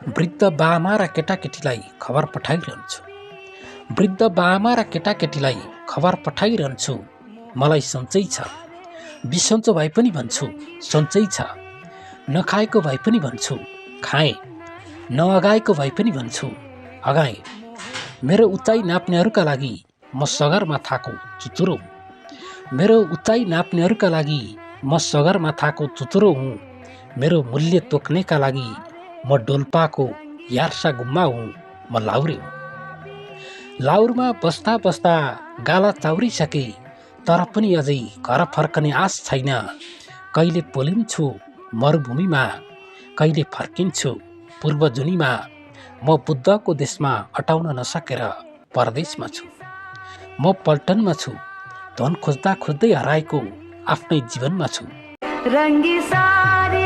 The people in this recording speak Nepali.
वृद्ध बाआमा र केटाकेटीलाई खबर पठाइरहन्छु। वृद्ध बाआमा र केटाकेटीलाई खबर पठाइरहन्छु। मलाई सन्चै छ, बिसन्चो भए पनि भन्छु सन्चै छ। नखाएको भए पनि भन्छु खाएँ, नअगाएको भए पनि भन्छु अगाएँ। मेरो उचाइ नाप्नेहरूका लागि म सगरमाथाको चुचुरो हुँ। मेरो उचाइ नाप्नेहरूका लागि म सगरमाथाको चुचुरो हुँ। मेरो मूल्य तोक्नेका लागि म डोल्पाको यार्सा गुम्बा हुँ। म लाउरे हुँ। लाउरमा बस्दा बस्दा गाला चाउरिसके, तर पनि अझै घर फर्कने आश छैन। कहिले पोलिन्छु मरुभूमिमा, कहिले फर्किन्छु पूर्वजुनीमा। म बुद्धको देशमा अटाउन नसकेर परदेशमा छु। म पल्टनमा छु, धन खोज्दा खोज्दै हराएको आफ्नै जीवनमा छु। रङ्गी सारी